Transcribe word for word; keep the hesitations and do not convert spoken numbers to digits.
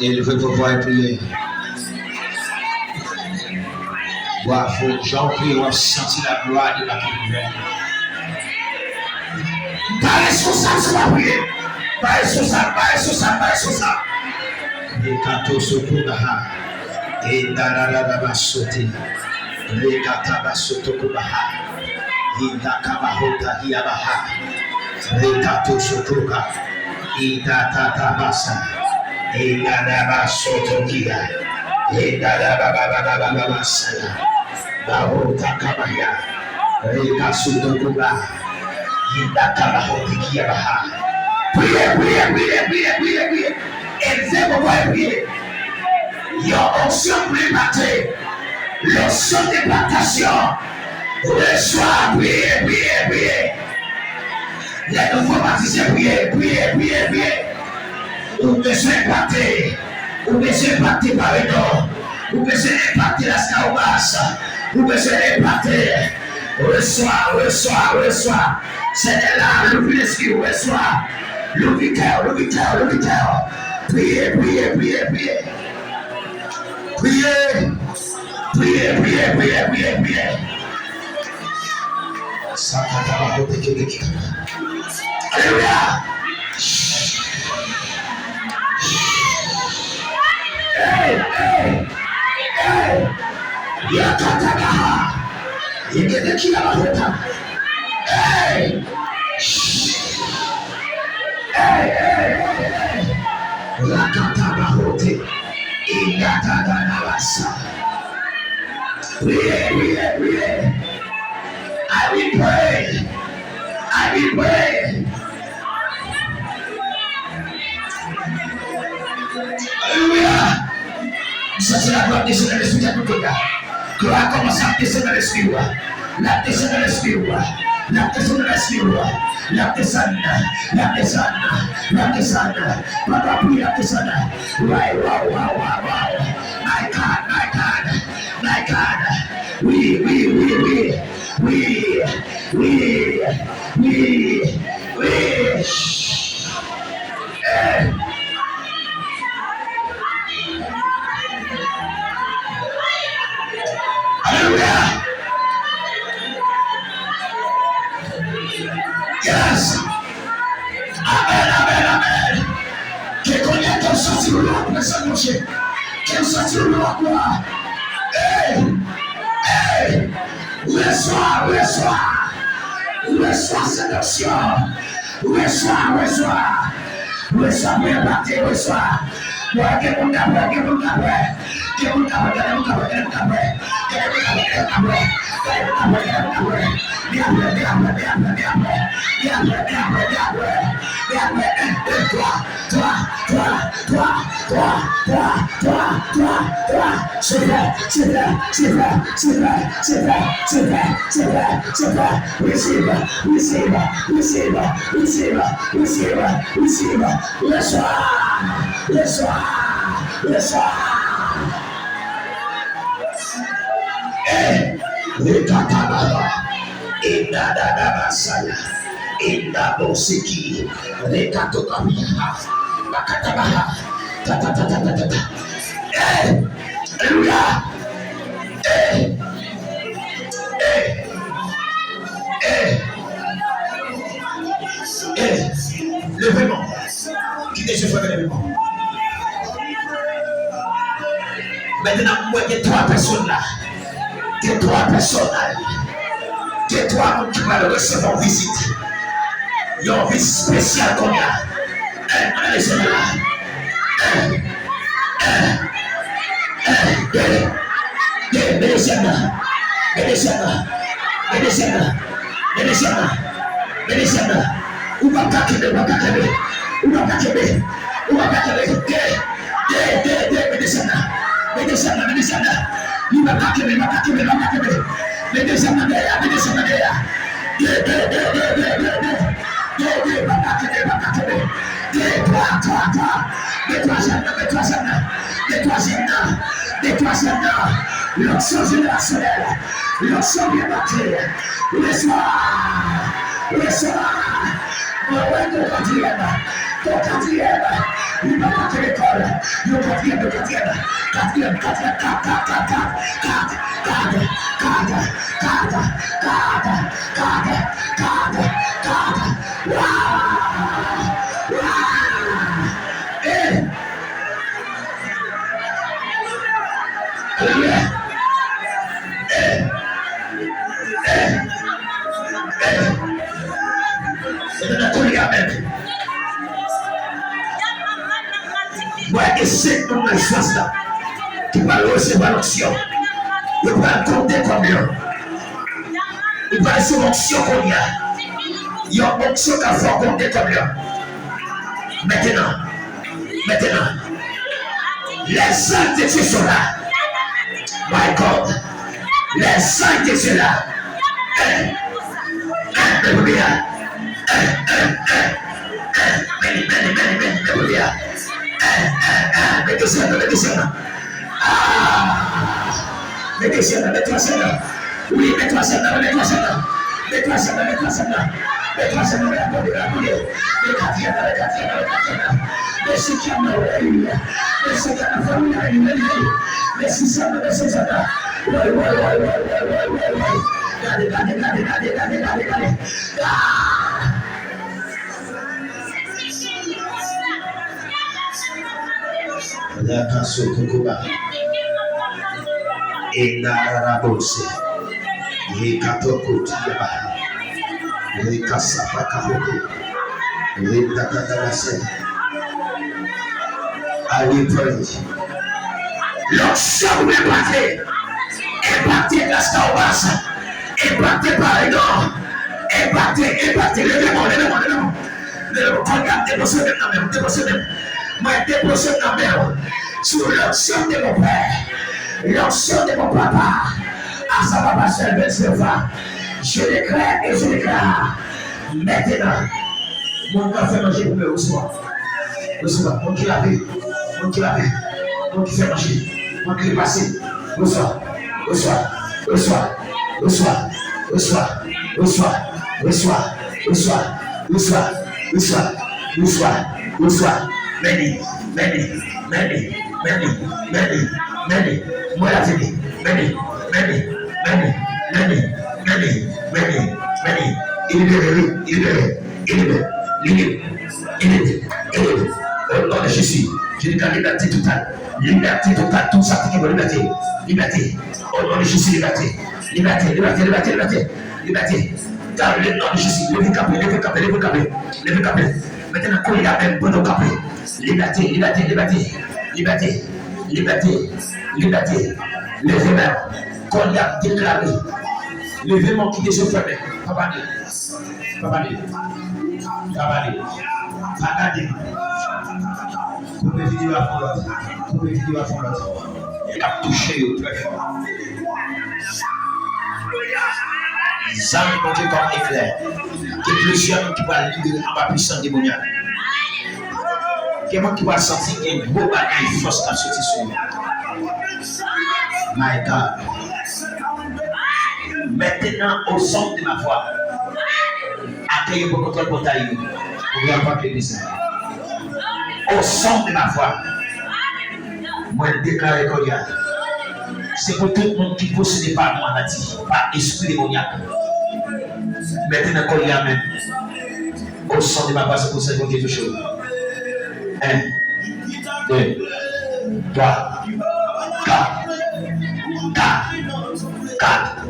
Elve vwa w e priye. Bravo, jan w priye, w ap santi laglwa debake pou mwen. M pa responsab si w pa priye. M pa responsab, m pa responsab, m pa responsab. Rekato sokobaha. Edarararabasote. Rekatabasotokobaha. Idakabahota hiyabaha. Rekato sokoba. Idatatabasa. Idarabasotokiya. Idarabababababasaya. Bahotakabaya. Rekasutokoba. Idakabahotikiyabaha. Priye, priye, priye, priye, priye, priye. Elve vwa w e priye. Yon onksyon pou enpakte. L'onction d'impartation. Resevwa, priye, priye, priye. Lè nou fè w batize, priye, priye, priye, priye. Ou bezwen enpakte. Ou bezwen enpakte Paredò. Ou bezwen enpakte Las Cahobas. Ou bezwen enpakte. Resevwa, resevwa, resevwa. Senyè la, louvri lespri w, resevwa. Louvri kè w, louvri kè w, louvri kè w. Priye, priye, priye, priye. Priye. Priye, priye, priye, priye, priye. Sakataba kote kete kete. Alelouya. Hey, hey, hey. Yakatabaha. Yekete kiyabahota. Hey. Hey, hey, hey, hey. Rakatabahote. Ingatadadabasa. Priye, priye, priye. I will pray. I will pray. Alelouya. M santi laglwa desann nan lespri a tout kote. Glwa kòmanse ap desann nan lespri w. L ap desann nan lespri w. L ap desann nan lespri w. L ap desann. L ap desann. L ap desann. Pandan w ap priye, l ap desann. Wow, wow, wow, wow, wow. My God, my God, my God. Wi, wi, wi, wi. Wi, wi, wi, wi, wi. Hey. Alelouya. Yes. Amèn, amèn, amèn. Ke kounye a ke w santi lwa prezans Bondye. Ke w santi lwa glwa. Hey! Hey! Resevwa, resevwa. Resevwa sèt onksyon. Resevwa, resevwa. Resevwa pou enpakte, resevwa. Mwen gen moun k ap wè, gen moun k ap wè. Gen moun k ap wè, gen moun k ap wè, gen moun k ap wè. Gen moun k ap wè, gen moun k ap wè. Gen moun k ap wè, gen moun k ap wè. Gen apre, gen apre, gen apre, gen apre. Gen apre, gen apre, gen apre, gen apre. Gen apre, en, de, twa, twa, twa, twa, twa, twa, twa, twa, twa. Silvouplè, silvouplè, silvouplè, silvouplè, silvouplè, silvouplè, silvouplè. Receive, receive, receive, receive, receive, receive. Resevwa, resevwa, resevwa. Eh, rekatabara, indadadabasaya, indabosiki, rekatokabiyaha, bakatabaha, ta, ta, ta. Eh, alelouya. Eh, eh, eh, eh, leve men w. Kite Jewova leve men w. Mentnan, m wè gen twa pèsòn la. Gen twa pèsòn la. Gen twa moun ki pral resevwa yon vizit. Yon vizit espesyal kounye a. Eh, ann ale sou mwen la. Eh, eh, eh, eh, eh, men dezyèm nan. Men dezyèm nan. Men dezyèm nan. Men dezyèm nan. Men dezyèm nan. Ou p ap ka kenbe, ou p ap ka kenbe. Ou p ap ka kenbe. Ou p ap ka kenbe. De, de, de, de, men dezyèm nan. Men dezyèm nan, men dezyèm nan. Li p ap ka kenbe, li p ap ka kenbe, li p ap ka kenbe. Men dezyèm nan dèyè, men dezyèm nan dèyè. De, de, de, de, de, de, de. De, de, p ap ka kenbe, p ap ka kenbe. De, twa, twa, twa. Men twazyèm nan, men twazyèm nan. Men twazyèm nan. Men twazyèm nan. L'onction générationnelle. L'onction bien bâtie. Resevwa. Resevwa. Mwen wè tou katriyèm. Tou katriyèm. Li pa ka fè lekòl. Yon katriyèm, yon katriyèm. Katriyèm, katriyèm, kat, kat, kat, kat. Kat, kat, kat, kat, kat, kat, kat, kat, kat. Wa! Wa! Eh! Alelouya! Eh! Eh! Eh! Se nan kounye a menm. Mwen gen senk moun nan espas la ki pral resevwa onksyon. Yo pral konte kòb yo. Ou pral sou onksyon kounye a. Yon onksyon k ap fè w konte kòb yo. Mentenan, mentenan, les anges de Dieu sont là. My God, les anges de Dieu là. Eh, eh, alelouya. Eh, eh, eh, eh, meni, meni, meni, meni, alelouya. Eh, eh, eh, mete sèl nan, mete sèl nan. Ah! Mete sèl nan, mete sèl nan. Wi, mete twazyèm nan, mete twazyèm nan. Mete twazyèm nan, mete twazyèm nan. Mete twazyèm nan, mete twazyèm nan, mete katriyèm nan, mete katriyèm nan, mete katriyèm nan. Mete senkyèm nan, wi. Mete senkyèm nan, fanmi nan, wi, wi, wi. Mete sizyèm nan, mete sizyèm nan. Woy, woy, woy. Gade, gade, gade. Ah! Rakasokokoba. Enarabose. Rekatokotiyaba. Rekasapakaboko. Rekatatagase. I will pray. Lòksyon pou enpakte. Enpakte glas Kawbas. Enpakte pa non. Enpakte, enpakte. Leve men w, leve men w, leve men w. Leve men w. Kòb la, depoze men nan men w, depoze men w. Mwen depoze nan men w. Sous l'onction de mon père, l'onction de mon papa, à sa papa servant Jéhovah, je décrète et je déclare maintenant, moun k ap fè manje pou mwen resevwa. Resevwa. Moun ki lave, moun ki lave, moun ki fè manje, moun ki repase, resevwa, resevwa, resevwa, resevwa, resevwa, resevwa, resevwa, resevwa, resevwa, resevwa, resevwa, meni, meni, meni, meni, meni, meni, meni, mwen la vini, meni, meni, meni, meni, meni, meni, meni, meni, e libere, wi, e libere, e libere, libere, e libere, e libere, o non de Jezi, je déclare liberté totale, liberté totale, tout sa ki gen liberté, liberté, o non de Jezi, liberté, liberté, liberté, liberté, liberté, liberté, dans le nom de Jésus, leve kanpe, leve kanpe, leve kanpe, leve kanpe. Mentenan, kounye a menm, pandan w kanpe. Libète, libète, libète, libète, libète, libète. Leve men w. Kounye a deklare. Leve men w, kite je fèmen. Pa pale. Pa pale. Pa pale. Pa gade m. Koupe videyo a, fè yon lòt. Koupe videyo a, fè yon lòt. Y ap touche yo trè fò. Zam Bondye kòm eklè. Gen plizyè moun ki pral libere anba pwisans demonyak. Gen moun ki pral santi gen gwo bagay fòs k ap soti sou yo. My God. Maintenant, au son de ma voix, atè yo pran kontwòl pòtay yo. Ou pral pran legliz la. Au son de ma voix, mwen deklare kounye a, se pou tout moun ki posede pa maladi, pa espri demonyak. Mete nan kò li a menm. Au son de ma voix, se pou Seyè Bondye touche w. En, de, twa, kat, kat, kat.